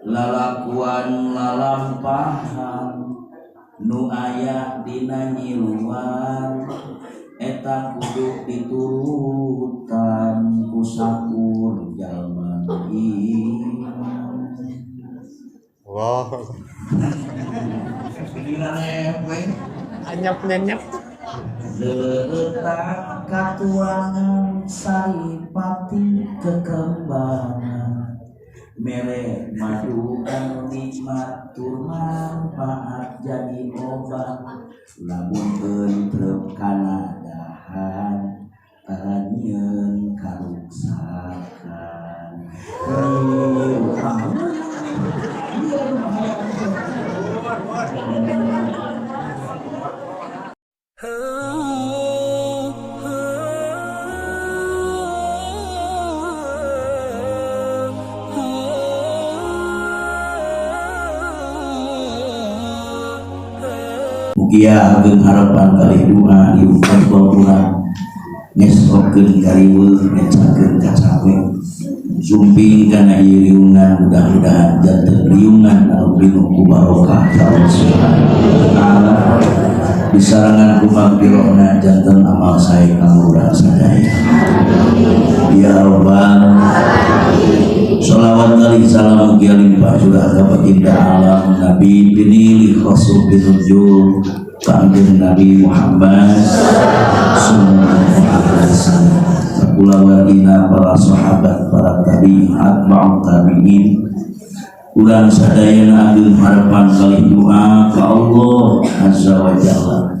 Lalakuan lalampahan nu aya dina nyiluan eta kudu diturutan ku sakur jalma iman. Wah. Anyap nyanyap. Leuleutang katuangan saripati kekembangan mere madu anu nikmat tur manfaat jadi obat lamun entrep kana dahan tara nyieun karuksakan. Mugia ageng harapan kali doa diukur urang ngesrokeun kariweuh ngecakeun kacape sumping kana ieu riungan mudah-mudahan janten riungan anu pinuh ku barokah Allah Subhanahu wa taala disarangan ku magfirahna janten amal sae kanggo urang sadaya. Ya Rabbal alamin. Sholawat kali salam mugia limpah curah ka baginda alam Nabi pinilih Rasul pinujul Kangjeng Nabi Muhammad sallallahu alaihi wasallam kulawargina para sahabat para tabi'in atba'ut tabi'in urang sadayana ageung harapan kali doa ka Allah Azza wa Jalla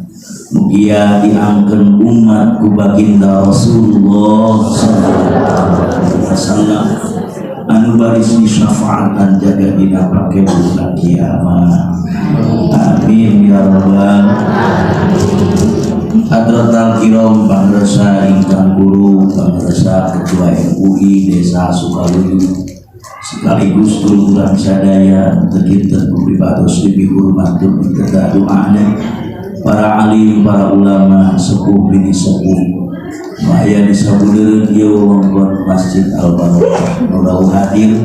mugia diangkeun umat ku baginda Rasulullah sallallahu alaihi wasallam anu baris disyafaatan jaga dina pakeuna kiamat. Amin ya rabbal alamin. Hadratal kiram pangresa ingkang guru pangresa ketua MUI Desa Sukaluyu sekaligus urang sadaya teu kinten pribados dipihurmat tur ditedah doana para alim para ulama sepuh bini sepuh nu aya di sabudeureun ieu wewengkon Masjid Al Barokah nu rawuh hadir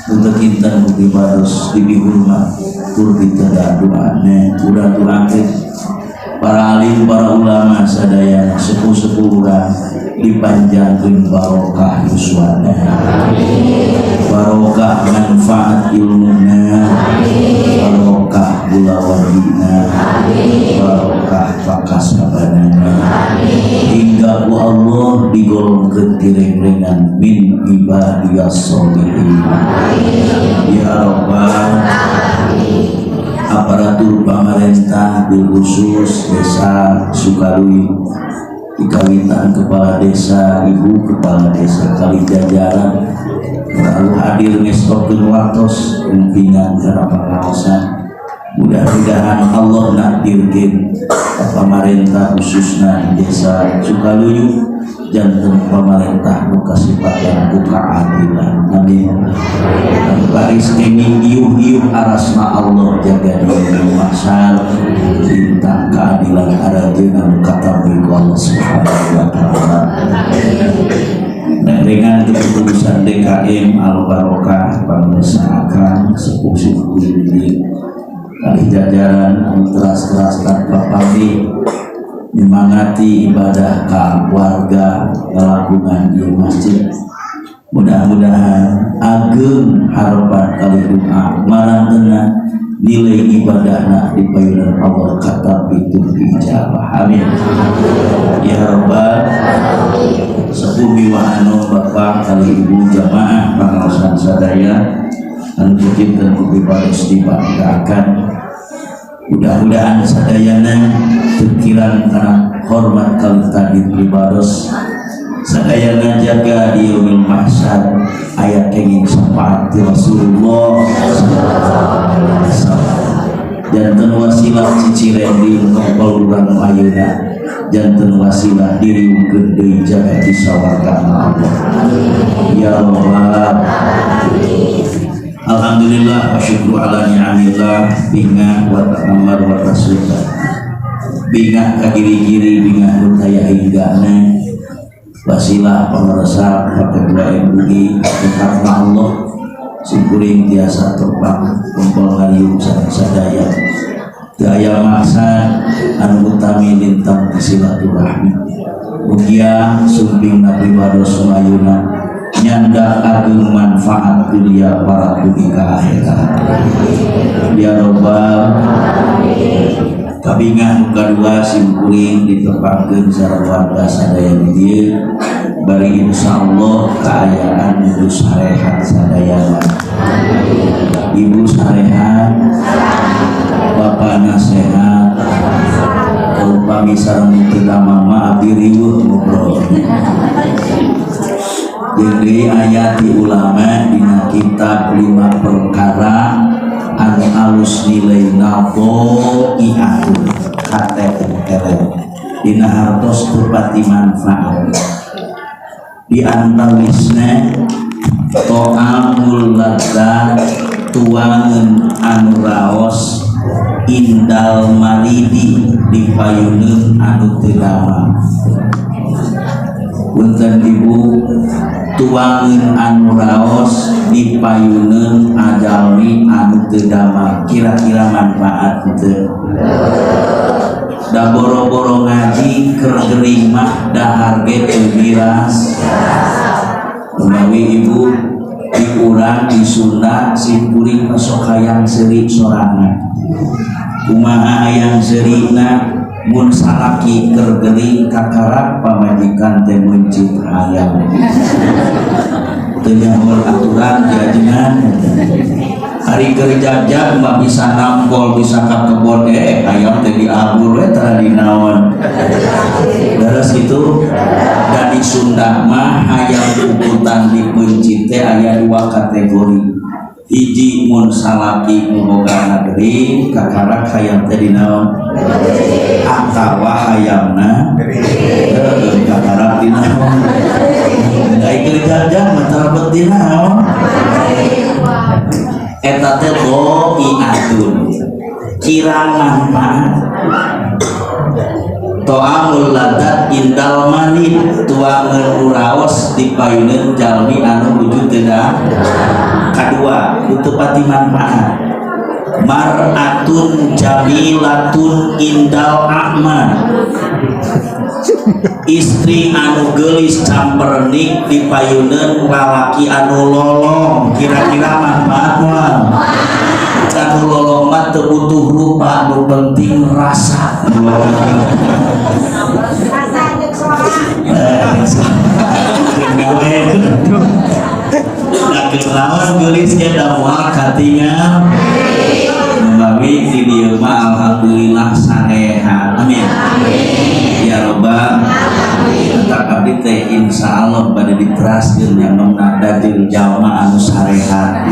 nu teu kinten pribados dipihurmat tur ditedah doana urang doakeun para alim para ulama sadaya sepuh-sepuh urang dipanjangkeun barokah yuswana barokah manfaat ilmuna barokah gulawargina barokah pakasabanana hingga ku Allah digolongkeun tireng-rengan min ibadiyas sholihin. Ya rabbal alamin. Aparatur pamarentah bil khusus Desa Sukaluyu dikawitan kepala desa ibu kepala desa kali jajaran lalu hadir ngestokeun waktos pimpinan kana pangaosan mudah-mudahan Allah nakdirkeun pamarentah khususna di Desa Sukaluyu janten pamarentah nu kasipatan ku kaadilan. Amin. Baris kenging iuh-iuh arasna Allah jaga di mahsyar lintang keadilan aranjeunna nu katamui ku Allah Subhanahu wa taala. Dengan keputusan DKM Al Barokah pangresa akan sepuh-sepuh di kali jajaran anu teras-teras tanpa pamrih nyemangati ibadah ka warga lalakungan di masjid. Mudah-mudahan ageng harapan kali doa marantena nilai ibadahna di payunan Allah kata itu diijabah. Amin ya rabbal alamin. Sepuh miwahano bapak kali ibu jamaah pangaosan sadaya anu kinten ku pribados dibanggakan mudah-mudahan sadayana terkiran karena hormat kali tadi pribados sadayana jaga di yaumil mahsyar ayat kenging syafaat Rasulullah sallallahu alaihi wasallam janten wasilah ciciren di ngompol urang ayeuna janten wasilah diriungkeun deui jaga di sawarga Allah. Ya Allah. Alhamdulillah wa syukru ala ni'amillah bingah wa ta'ammar wa tasuka bingah ka giri-giri bingah utaya hinggana wasilah pangresa Pak Ketua MUI tetapna Allah Simkuring tiasa tepang kumpul ngariung sareng sadaya. Teu aya maksad anu utami lintang ti silaturahmi. Mugia sumping pribados mayuna nyanda ageung manfaat dunia para dugi ka akhirat. Ya robbal kabingah nu kadua simkuring ditepangkeun sareng warga sadaya di dieu bari insyaallah kaayaan nuju sarehat sadayana. Ibu sarehat, bapak nasehat, upami sareng teu mama abdi riweuh ngobrol. Jadi ayat di ulama dina kitab 5 perkara anu alus nilaina dhai'atun kate eleh dina hartos teu pati manfaat. Di antawisna ta'amul ladzat tuangeun anu raos indal maridi dipayuneun anu teu damang. Punten ibu, tuangeun anu raos dipayuneun ajalmi anu teu damang, kira-kira manfaat teu? Da boro-boro ngaji keur gering mah dahar ge teu miras. Menawi ibu di urang di Sunda simkuring sok hayang seuri sorangan. Kumaha hayang seurina mun salaki keur gering kakarak pamajikan teh meuncit hayang. Teu nyaho aturan diajengan. Hari keur jag-jag mah bisa nampol bisa ka kebon, hayam teh diabur we tara dinaon. Leres kitu. Da di Sunda mah hayam puputan dipeuncit teh aya 2 kategori. Hiji mun salaki nu bogana gering kakarak hayam teh dinaon atawa hayamna heueuh kakarak dinaon. Ai keur jag-jag mah tara bet dinaon. Eta teh dhai'atun kirang manfaat. Ta'amul ladzat indal marid tuangeun uraos dipayuneun jalmi anu wujud teu. Kadua teu pati manfaat mar'atun jamilatun indal a'ma, istri anu geulis campernik dipayuneun lalaki anu lolong, kira-kira manfaat moal? Anu lolong mah teu butuh rupa, nu penting rasa. Rasa jeung suara. Gawe. Da naon geulis ge da moal katingal. Menawi di dieu mah alhamdulillah sarehat. Amin. Ya robbal tetap abdi teh insyaallah bade diteraskeun yang nomna jeung jalma anu sarehat.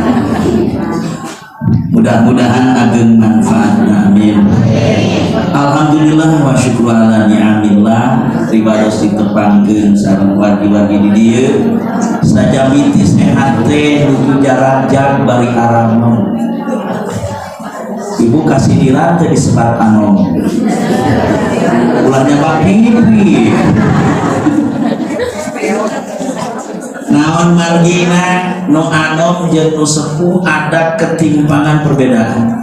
Mudah-mudahan ageng manfaatna, amin. Alhamdulillah wa syukru ala ni'amillah pribados ditepangkeun sareng wargi-wargi di dieu. Sajami ti sehat teh nuju jarajag bari aramem. Ibu kasih teh disebat anom. Ulah nyabak hiri. Naon margina nu anom jeung nu sepuh ada ketimpangan perbedaan.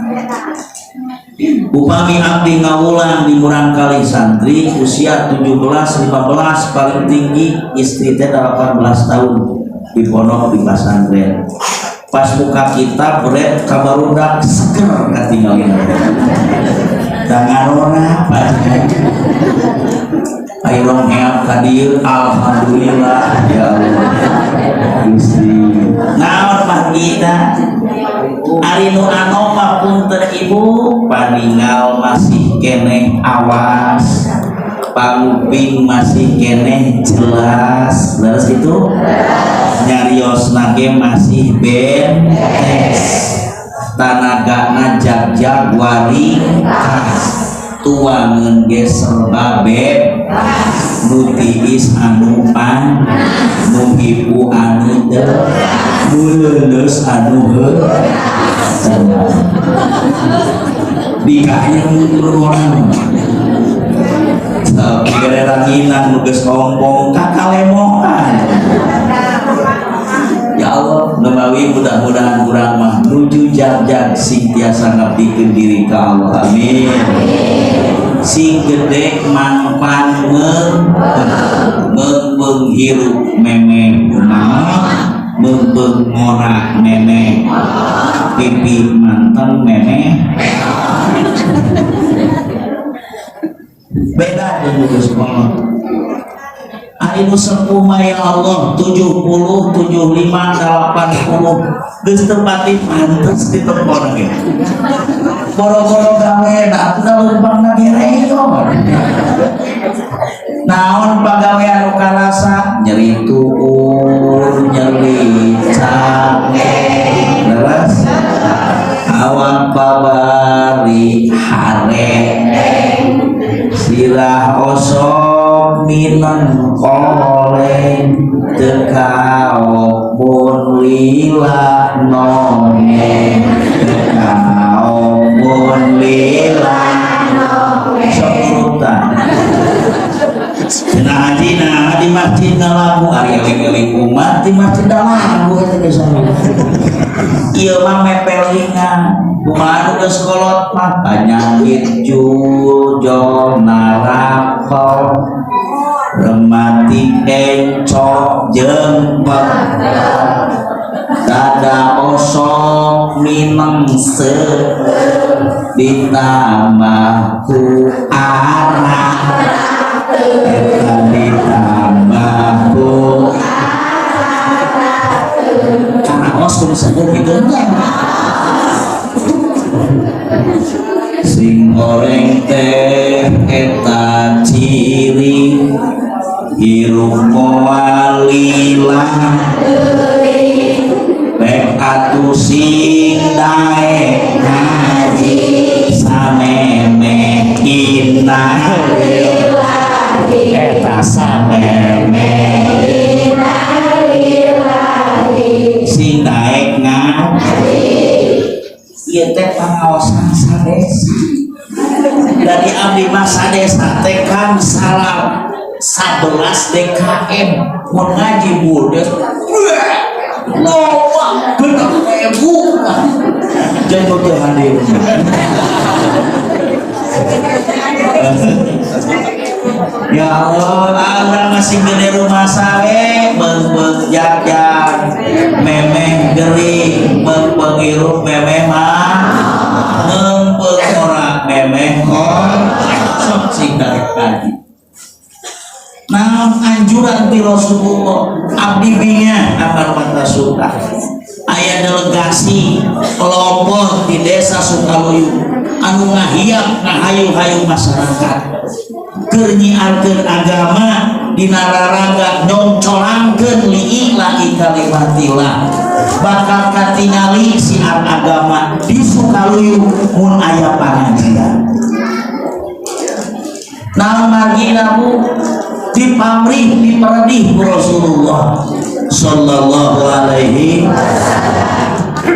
Upami abdi ngawulang di murangkalih santri usia 17, 15 paling tinggi istri teh 18 tahun di pondok di pasantren. Pas buka kitab beret kabarudak seger katinggalin. Da ngarora ayo rong heap ka dieu alhamdulillah ya Allah. Gusti. Naon margina ari nu anom mah punten ibu paningal masih keneh awas, panguping masih keneh jelas, leres itu nyariosna ge masih bentes, tanagana jag-jag waringkas, tuangeun ge serba bebas, nu tiis anu pan, nu hipu anu teu, nu leuleus anu heuh. Dikanya mundur orang. Sok digereranginan nu geus ompong kakalemohan. Ya Allah, nemawi mudah-mudahan urang mah nuju jag-jag sing tiasa ngabdikeun diri ka Allah, amin. Sing gede mangpan meung hirup memeh meung ngora memeh pipi manteng memeh beda jeung geus kolot. Ari nu sepuh mah ya Allah 70, 75, 80 geus teu pati pantes ditempon ge. Boro-boro gawe da atuh da leumpangna ge reot. Naon pagawean nu karasa nyeri tuur, nyeri cangkeng, leres awak babari hare sirah osok mineng koleng teu kaok mun lila nongeng teu kaok mun lila nongeng sok urutan cenah haji nah di masjid ngalagu ari eling-eling umat di masjid da lagu eta geus ieu mah mepelingan kumaha nu geus kolot mah panyakit jujol narapel rematik encok jeung dada osok mineng ditambah ku arak eta ditambah ku karaos kudu sepuh gitu sing goreng teh eta ciri hirup moal lila rek atuh sing daek ngaji samemeh innalillahi eta samemeh innalillahi sing daek ngaji ieu teh pangaosan sadesa dari abdi mah sadesa teh kan salah 11 DKM mun ngaji buldes loba 6.000 jangan teu hadir. Ya Allah, urang masih gede rumah sawe meung-meung jag-jag memeh gering meung-meung hirup memeh mah meung-meung ora memeh kor sok sing daek ngaji. Naon anjuran ti Rasulullah abdi bingah amar mata suka aya delegasi pelopor di desa Sukaluyu anu ngahiap ngahayu-hayu masyarakat keur nyiarkeun agama dina raraga nyongcolangkeun liilahi kalimatillah bakal katingali siar agama di Sukaluyu mun aya pangajian. Naon margina bu dipamrih diperedih ku Rasulullah sallallahu alaihi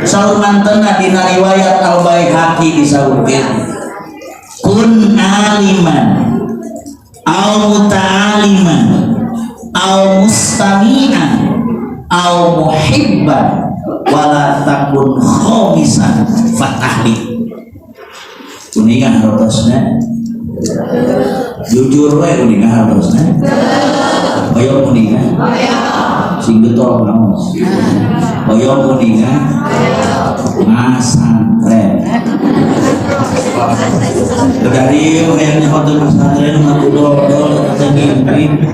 wasallam mantena dina riwayat Al Baihaqi disaurkeun kun aliman au muta'aliman au mustami'an au muhibban wala takun khamisan fatahli. Kuningan hartosna jujur we kuningan hartosna hoyong kuningan sing getol ngaos hoyong kuningan ngasantren dari hoyongnya hotel pesantren mah dodol teu ngimpi.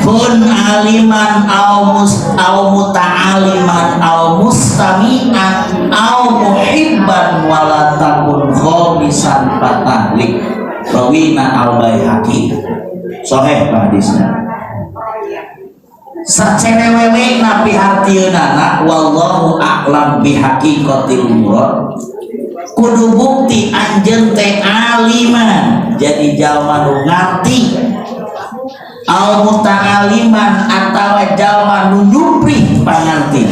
Kun aliman au au muta'aliman au mustami'an au muhibban wala takun khamisan fatahlik. Rawina Al Baihaqi. Sahih hadisna. Sacerewewe napi hartieunana wallahu a'lam bihaqiqatil murad. Kudu bukti anjeun teh aliman jadi jalma nu ngarti au muta'aliman atawa jalma nu nyuprih pangarti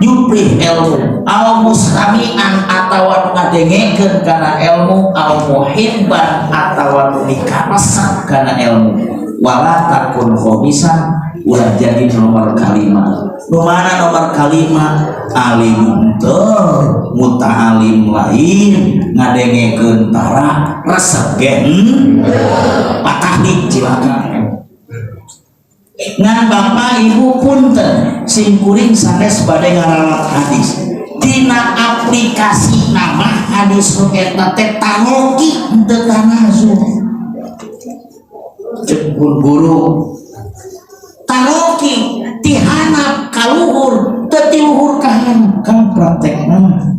nyuprih ilmu au mustami'an atawa nu ngadengekeun kana ilmu au muhibban atawa nu mikaresep kana ilmu wala takun khobisan Ulah jadi nomor kalima. Nu mana nomor kalima? Alim teu, muta'alim lain, ngadengekeun tara, resep ge patah di cilaka. Ngan bapak ibu punten, simkuring sanes bade ngaralat hadis. Tina aplikasi nama hadis nu eta teh taroki henteu tanazul. Cek guru taroki ti handap ka luhur teu ti luhur ka handap kan praktekna mah.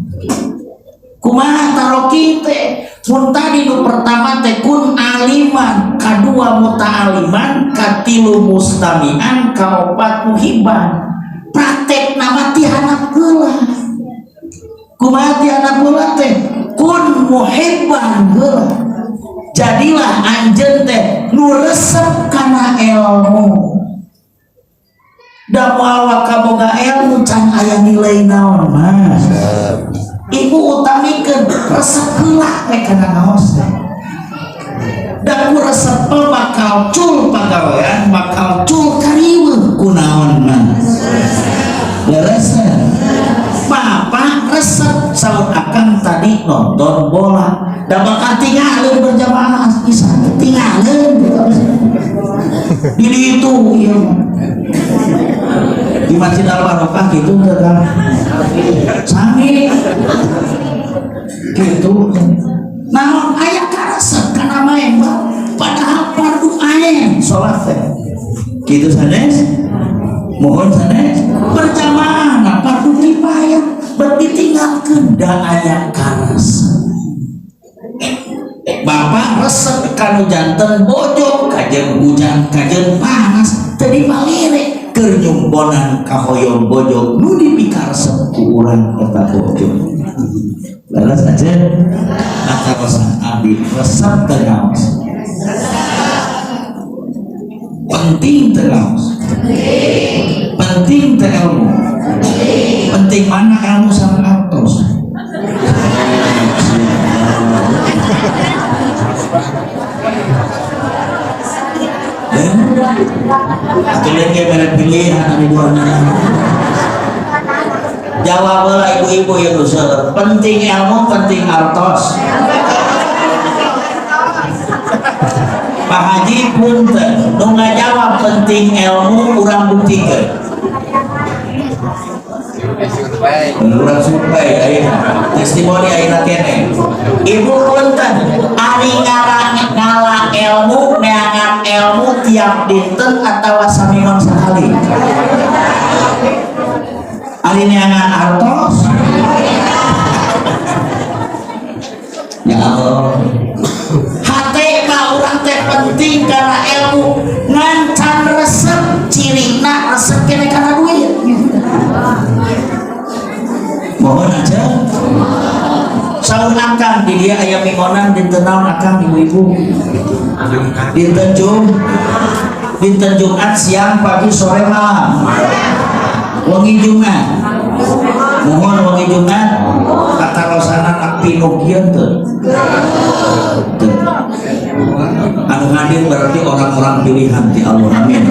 Kumaha taroki teh? Mun tadi nu pertama teh kun aliman, kadua muta'aliman, katilu mustami'an, kaopat muhibban. Praktek nama ti handap heula. Kumaha ti handap heula teh? Kun muhibban heula. Jadilah anjeun teh nu resep kana ilmu. Da moal kaboga ilmu can aya nilai naon mah. Ibu utamikeun resep heula we kana ngaos teh. Da ku resep bakal cul pagawean, bakal cul kariweuh kunaon mah. Leres. Bapak resep saur akang tadi nonton bola. Da bakal tinggalin berjamaah bisa tinggalin di ditu ieu mah. Di Masjid Al Barokah gitu teu kan? Sami gitu. Naon aya karesep kana main Pak? Padahal fardu ain salat teh. Gitu sanes? Mohon sanes berjamaah nah fardu kifayah berarti ditinggalkeun da aya karesep. Bapak resep kanu janten bojo kajeun hujan kajeun panas teu dimalire keur nyumponan kahoyong bojo nu dipikaresep ku urang eta bojo. Leres aja katarosan abdi resep teu ngaos. Penting teu ngaos. Penting teu ilmu. Penting mana ilmu sama artos? Atuh ge mere pilihan anu dua. Jawab lah ibu-ibu yang usul. Penting ilmu, penting artos. Pak Haji punten, nu ngajawab penting ilmu urang buktikeun. Urang survei ayeuna. Testimoni ayeuna kene. Ibu punten, ari ngala ilmu, neangan ilmu tiap dinten atawa saminggon sakali. Ari neangan artos. Ya Allah. Hate ka urang teh penting karena ilmu ngan can resep cirina resep kene kana duit. Mohon aja. Saur akang di dia aya mingonan dinten naon akang ibu-ibu? Dinten Dinten Jumat siang pagi sore malam. Wengi Jumat. Mohon wengi Jumat katarosana pinuh kieu teu. Anu hadir berarti orang-orang pilihan ti Allah. Amin.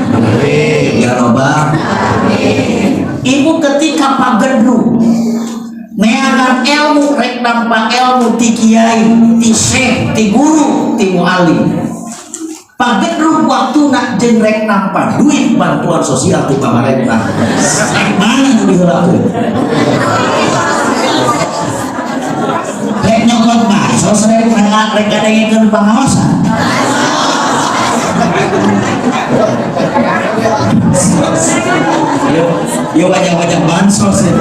Ya Robbal. Ibu ketika pagedru neangan ilmu rek nampa ilmu ti kiai, ti syekh, ti guru, ti muallim. Pagedru waktuna jeung rek nampa duit bantuan sosial ti pamarentah. Mana nu diheulakeun? Rek nyokot bansos rek rek ngadengekeun pangaosan. Yo wajah-wajah bansos ya.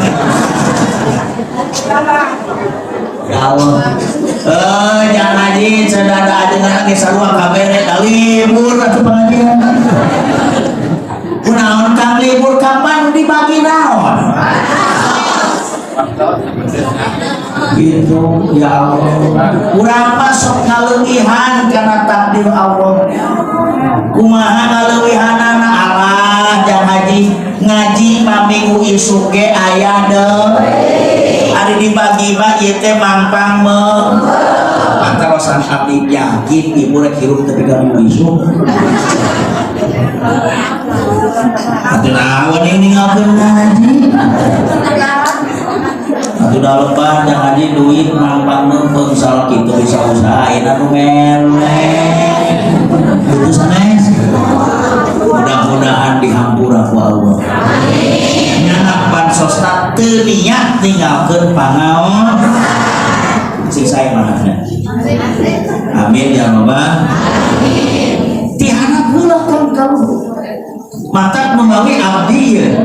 Ya Allah. Jangan haji, sedada ajengan ge sarua kabeh rek libur atuh pengajian. Kunaon kang libur kapan dibagi naon? Gitu ya Allah. Urang mah sok ngaleuwihan kana takdir Allah. Kumaha ngaleuwihanana Allah jangan haji ngaji minggu isuk ge aya deui. Ari dibagi mah ieu teh mangpang mah. Patarosan abdi, yakin ibu rek hirup tepi ka minggu isuk? Atuh naon ini ninggalkeun ngaji? Atuh da lebar jangan ngaji, duit mangpang neungpeung, salah kitu bisa usaha ayeuna nu mere. Itu sanes. Mudah-mudahan dihampura ku Allah. Nyanak bansosna teu niat ninggalkeun pangaos. Sing sae manahna. Amin ya robbal. Tihanap heula kan kaluhur. Matak melalui abdi ya.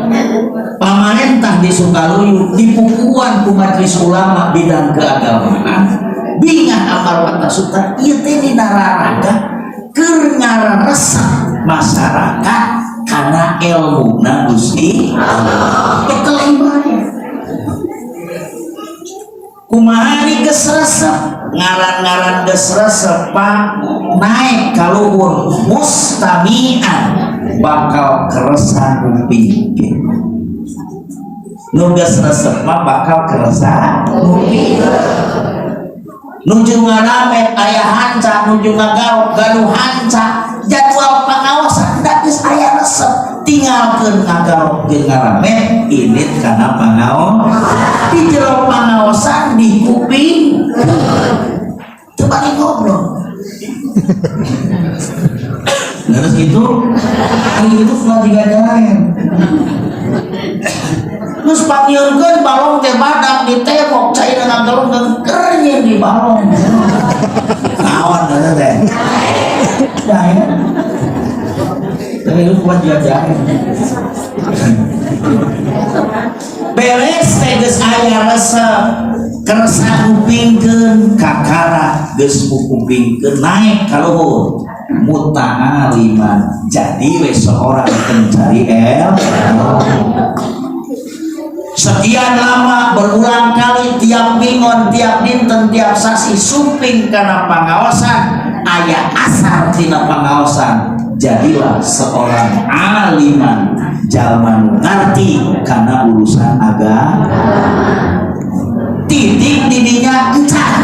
Pamarentah di Sukaluyu dipukuan ku majelis ulama bidang keagamaan. Bingah amar wata suta ieu teh dina raraga keur ngararesep masyarakat karena ilmuna Gusti Allah. Bekel ibadah. Kumaha ni geus resep, ngaran-ngaran geus resep, Pak, naik kaluhur mustami'an, bakal keresa nguping. Nu geus resep mah bakal keresa nguping. Nuju ngaramet aya hanca, nuju ngagarok gaduh hanca, jadwal pengawasan da geus aya resep, tinggalkeun ngagarok jeung ngaramet init kana pangaos. Di jero pangaosan di kuping teu bari ngobrol. Terus gitu, ari hidup mah jiga jahe. Terus pangieunkeun balong teh badak di tembok, cairna ngagelung keur di balong. Naon eta teh? Jahe. Tapi hidup mah jiga jahe. Beres teh geus aya resep, kersa kupingkeun, kakara geus kupingkeun, naik ka luhur muta'aliman, jadi we seorang pencari ilmu. Sekian lama berulang kali, tiap minggon, tiap dinten, tiap sasi sumping karena pangaosan, aya asar tina pangaosan, jadilah seorang aliman, jalma nu ngarti karena urusan agama. Titik didinya encan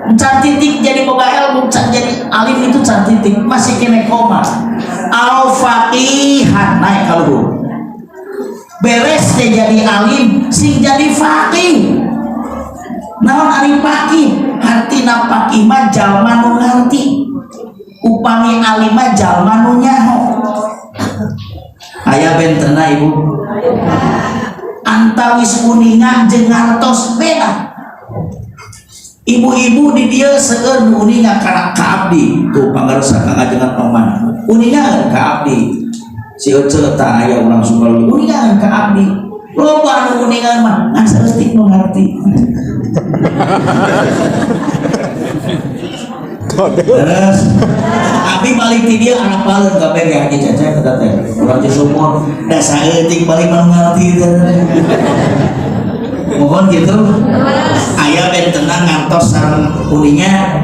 encan titik jadi boga ilmu, encan jadi alim itu can titik, masih kene koma. Au faqihan, naik kaluhur. Beres teh jadi alim, sing jadi faqih. Naon ari faqih? Hartina faqih mah jalma nu ngarti, upami alim mah jalma nu nyaho. Aya bentena, ibu, antawis uninga jeung ngartos beda. Ibu-ibu di dieu seueur nu uninga kana ka abdi tuh, pangarsa kangajengan paman uninga ka abdi, si Ece tah aya urang Sukaluyu uninga ka abdi. Loba nu uninga mah ngan saeutik nu ngarti. Terus abi balik ti dieu arapaleun kabeh ge Haji Cecep eta teh urang Cisumur, da saeutik balik mah nu ngarti teh. Mohon gitu, aya bentena ngantos sareng uninga.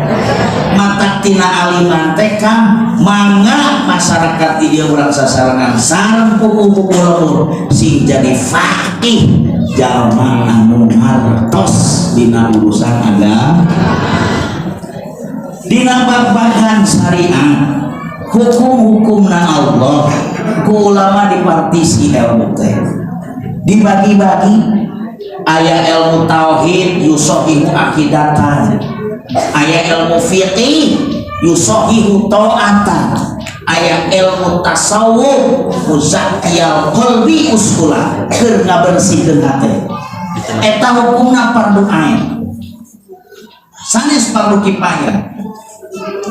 Matak tina aliman teh kang mangga masyarakat di dieu urang sasarengan sareng pupuh-pupuh lembur sing jadi faqih, jalma anu ngartos dina urusan agama, dina bab-bagan syariat, hukum-hukumna Allah. Ku ulama dipartisi ilmu teh dibagi-bagi. Aya ilmu tauhid yusohihu akidatan, aya ilmu fiqih yusohihu ta'atan, aya ilmu tasawuf muzakkiyal qalbi usula, keur ngabersihkeun hate. Eta hukumna fardu ain, sanes fardu kifayah.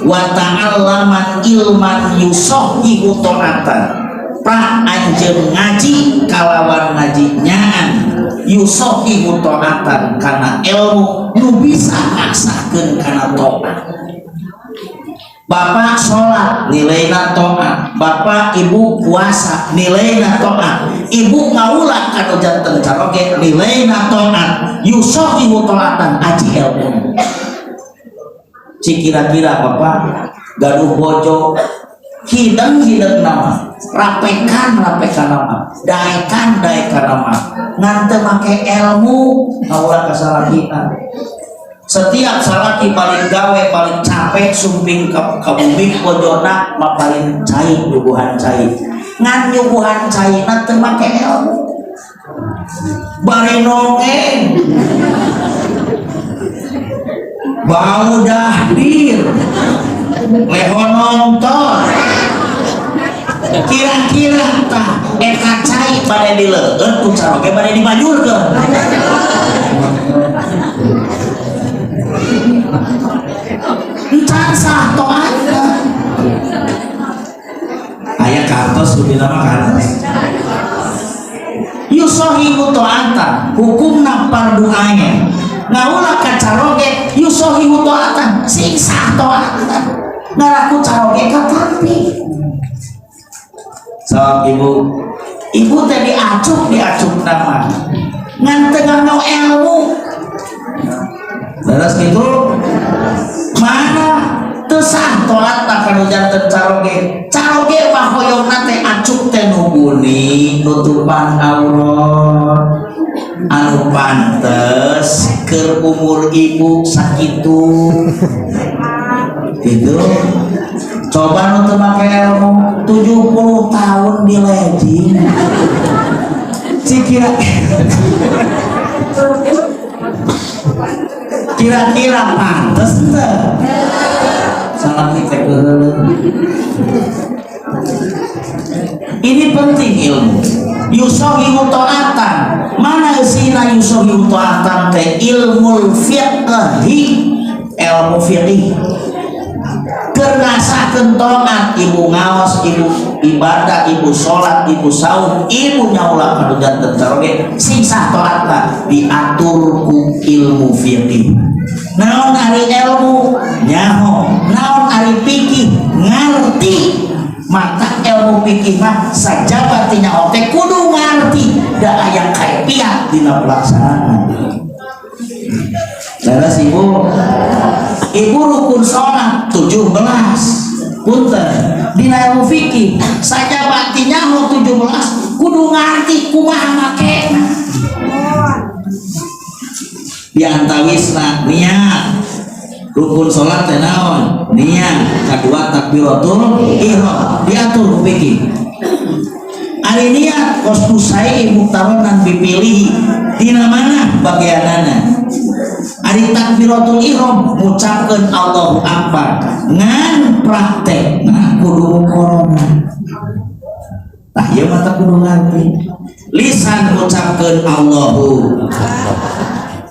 Wa ta'allaman ilman yusohihu ta'atan, pra anjeun ngaji kalawan ngaji nyaan yusohihu ta'atan, kana ilmu nu bisa ngaksahkeun kana taat. Bapak sholat nilaina taat, bapak ibu puasa nilaina taat, ibu ngaulah kanu janten caroge nilaina taat, yusohihu ta'atan aji ilmu. Cik kira-kira bapak gaduh bojo hideng hideng nama, rapekan rapekan nama, daekan daekan nama, ngan teu make ilmu ngaulah kasalakian. Setiap salaki balik gawe, balik capek, sumping ka bumi bojona maparin cai, nyuguhan cai. Ngan nyuguhan cai na teu make ilmu, bari nongeng, bau dahdir, leho nonton. Kira-kira tah eta cai bade dileueut ku caroge, bade dibajurkeun? Encan sah toatna. Aya kartos rupina mah kartos. Yusohihu to'atan, hukumna fardu ain. Ngaulah ka caroge yusohihu to'atan, sing sah to'atan. Ngaraku caroge katampi. Sok ibu, ibu teh diacuk, diacuk nama ngan teu nganggo ilmu. Leres gitu mana teu sah toatna kanu janten caroge. Caroge mah hoyongna teh acuk teh nu guni, nutupan aurat anu pantes keur umur ibu sakitu gitu. Coba nu teu make ilmu, 70 tahun di legging. Cik, kira-kira pantes teu? Salah teh keuheuleuh. Ini penting ilmu. Yusohihu to'atan. Mana eusina yusohihu to'atan teh? Ilmul fiqhi, ilmu fiqih. Keur ngasahkeun to'at, ibu ngaos, ibu ibadah, ibu sholat, ibu saum, ibu nyaula kanu janten caroge, sing sah to'atna diatur ku ilmu fiqih. Naon ari ilmu? Nyaho. Naon ari fikih? Ngarti. Mata ilmu fikih mah sajaba tina teh kudu ngarti, da aya kaifiat dina pelaksanaan. Leres ibu? Ibu rukun sholat 17. Punten, dina ilmu fikih sajaba nyaho 17 kudu ngarti kumaha makena. Di antawisna niat. Rukun sholat teh naon? Niat. Kadua takbiratul ihram, diatur ku fikih. Ari niat qasdu syai'i muktaronan bipilih, dina mana bagianana. Ari takbiratul ihram ngucapkeun Allahu Akbar, ngan praktekna kudu muqaranah. Tah ieu mah teh kudu ngarti. Lisan ngucapkeun Allahu,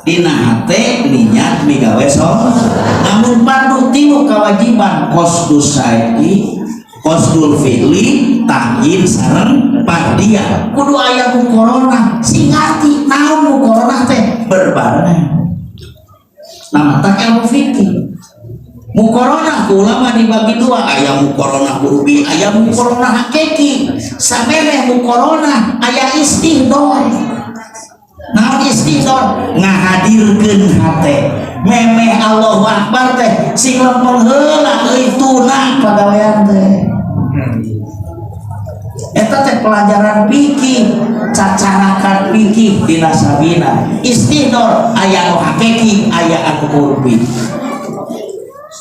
dina hate niat migawe sholat. Namun fardu tilu kewajiban, qasdu syai'i, qasdul fi'li, ta'yin sareng fardiyah, kudu aya muqaranah. Sing ngarti naon muqaranah teh berbarengan. Nah, mata ilmu fikih muqaranah ku ulama dibagi dua, aya muqaranah urfi, aya muqaranah hakiki. Samemeh muqaranah aya istihdor. Naon istihdor? Ngahadirkeun hate. Memeh Allahu Akbar teh sing lempeng heula euy, tuna pagawean teh. Eta teh pelajaran fikih, cacarakan fikih dina sabina. Istihdor aya nu hakiki, aya anu urfi.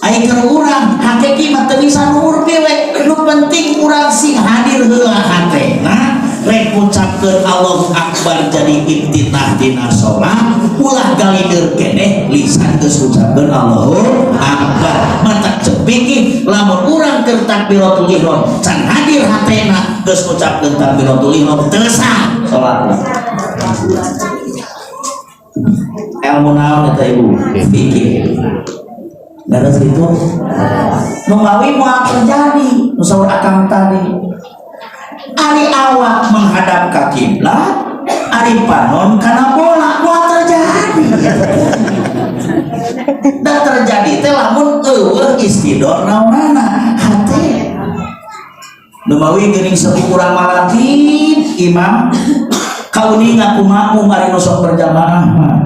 Ai keur urang hakiki mah teu bisa nu urfi we, nu penting urang sing hadir heula hatena. Rek ngucapkeun Allahu Akbar jadi iftitah dina salat, ulah galider keneh lisan geus ngucapkeun Allahu Akbar. Mata cepiki lamun urang keur takbiratul ihram can hadir hatena geus ngucapkeun takbiratul ihram, teu sah salatna. Ilmu naon eta ibu? Fikih. Beres itu nu gawe moal terjadi nu saur akang tadi. Ari awak menghadap ka kiblat, ari panon kana bola, moal terjadi. Da terjadi teh lamun eueuh istihdor naonana hate. Numawi geuning sepuh urang malatib imam kauninga ku makmum ari nu sok berjamaah mah.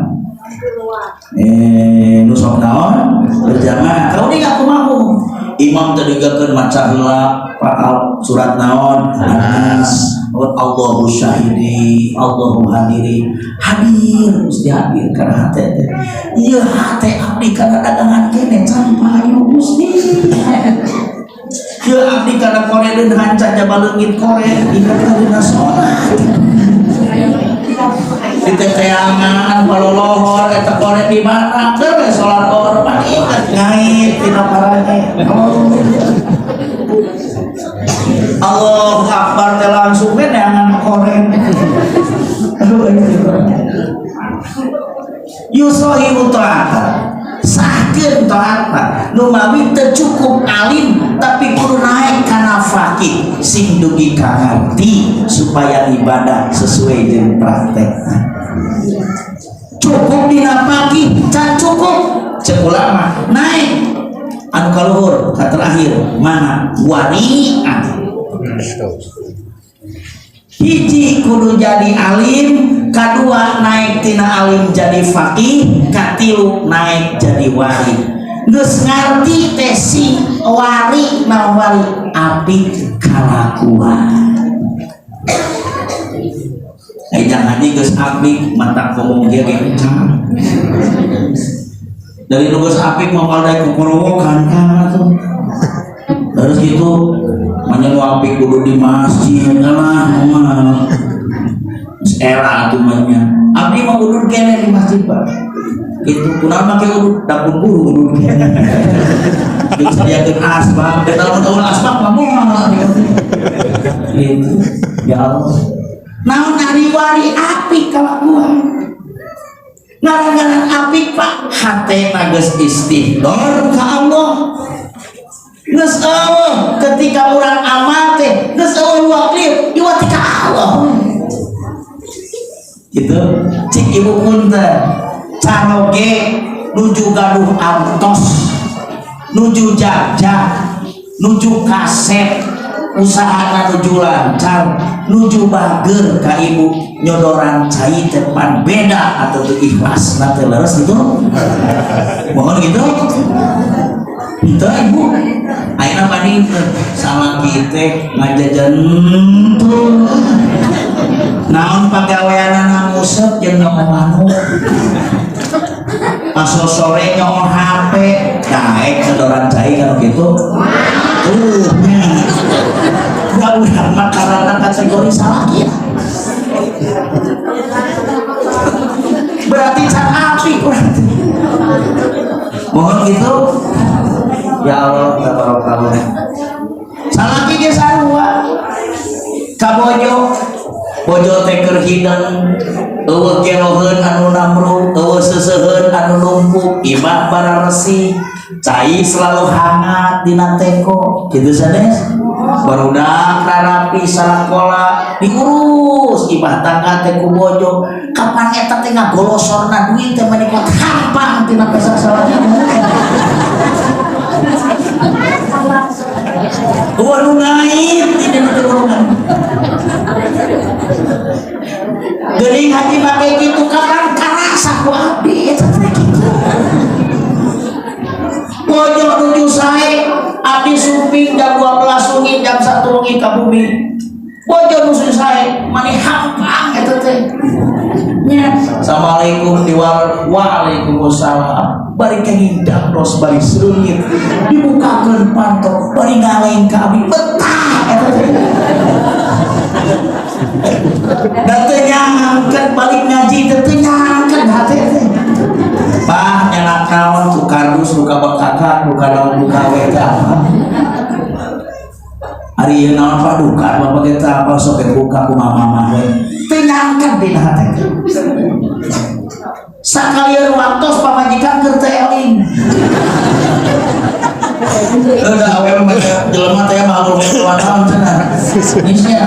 Nu sok naon? Berjamaah. Kauninga ku makmum. Imam teh digakeun maca heula pakal surat naon? Anas. Allahu syahidi, Allahu hadiri, hadir mesti hadir karena hate teh. Ieu hate abdi kana dagangan kene can payu Gusti. Ieu abdi kana koredeun hanca jaba leungit kore ingat ka salat. Di teteangan palolohor eta kore di mana keur salat or mah ingat ngait tina parane. Oh. Allahu Akbar teh langsung we neangan koren. Aduh, ini yusohihu ta'ata, sahkeun ta'atna. Nu mawi teu cukup alim tapi kudu naik kana faqih sing dugi ka ngarti supaya ibadah sesuai jeung praktekna. Cukup dina faqih can cukup, cek ulama naik anu kaluhur ka terakhir mana wari'ah. Hiji kudu jadi alim, kadua naik tina alim jadi faqih, katilu naik jadi wari. Geus ngarti teh sing wari. Naon wari? Apik kalakuan. Eh, jangan haji geus apik mata ngomong ge ge dari nu geus apik mau daek kukorowokan kan tuh. Terus gitu manya nu apik kudu di masjid lah mah era atuh mah. Abdi mah udud kene di masjid, Pak. Itu kunaon make udud? Dapur guru udud kene jeung sadiakeun asbak. Da tahun-tahun asbak mah moal gitu. Ya Allah, naon ari wari? Apik kalakuan. Ngaran-ngaran apik, Pak, hatena geus istihdor ka Allah, geus eueuh ketika urang amal teh geus eueuh luak liuk iwati ka Allah gitu. Cik ibu punten, caroge nuju gaduh artos, nuju jagjag, nuju kasep, usahana nuju lancar, nuju bager ka ibu, nyodoran cai teh pan beda atau teu ikhlas na teh. Leres gitu? Mohon gitu. Henteu, ibu ayeuna bandingkeun salaki teh ngajajan tuh naon pagaweanana, ngusep jeung nyoo manuk, pas sore nyoo HP, daek nyodoran cai kalau gitu tuh nya. Da urang mah karena kategori salaki ya. Berarti can apik urang teh. Mohon gitu. Ya Allah, tabarakallah. Salaki ge sarua. Ka bojo, bojo teh keur hideng, eueuh geroheun anu namruk, eueuh seuseuheun anu numpuk, imah bararesih, cai selalu hangat dina teko, kitu sanes. Barudak rarapi sarakola, diurus imah tangga teh ku bojo. Kapan eta teh ngagolosorna duit teh meni kuat hampang tina pesak salaki. Eueuh nu ngait di dina tulungan. Geuning haji make kitu kapan karasa ku abdi eta teh kitu. Bojo nuju sae, abdi sumping jam 12 wengi, jam 1 wengi ka bumi. Bojo nuju sae mani hampang eta teh. Nya, assalamualaikum diwal, waalaikumsalam. Bari kenging dapros bari seungit dibukakeun panto bari ngaleng ka abdi betah eta teh. Da teu nyangket balik ngaji teh teu nyangket hate teh. Bah nyanak naon ku kardus luka bekakak luka naon luka we teh apa? Ari ieu naon Pak duka bapak kita apa sok ge buka ku mama we. Teu nyangket dina hate teh. Sakalian waktos pamajikan keur teu eling. Udah awe mah jelema teh mah alur naon cenah. Nisnya.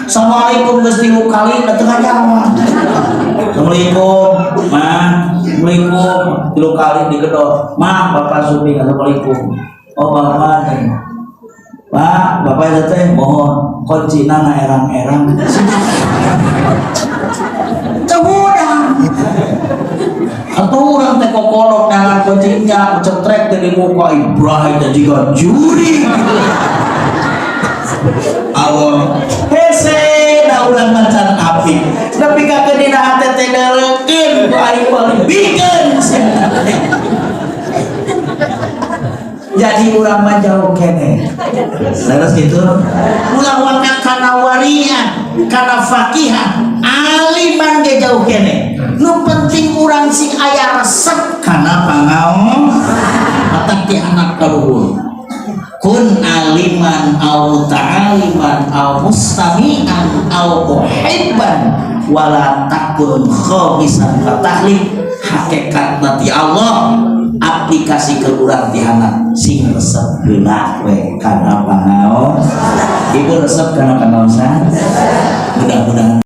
Assalamualaikum geus tilu kali da teu ngajawab. Assalamualaikum, Ma. Assalamualaikum. Tilu kali digedor. Ma, Bapak Supi, assalamualaikum. Oh, Bapak teh. Pak, Bapak itu teh mohon kuncina ngaerang-erang. Cebudang. Atau orang teh kokolok dengan kuncinya cetrek teh di muka Ibrahim dan juga juri. Allah hese. Urang macan apik, tapi ka dina hate teh deurekeun ku aing bikeun sia. Jadi urang mah jauh keneh. Terus gitu, ulah waka kana warian, kana fakihan, aliman ge jauh keneh. Nu penting urang sing aya resep kana pangaos. Matak ti anak kaluhur, kun aliman au ta'aliman au mustami'an au muhibban wala takun khamisan fatahlik. Hakikat ti Allah aplikasi ke urang ti anak sing resep heula we kana pangaos. Ibu resep kana pangaosan? Mudah-mudahan.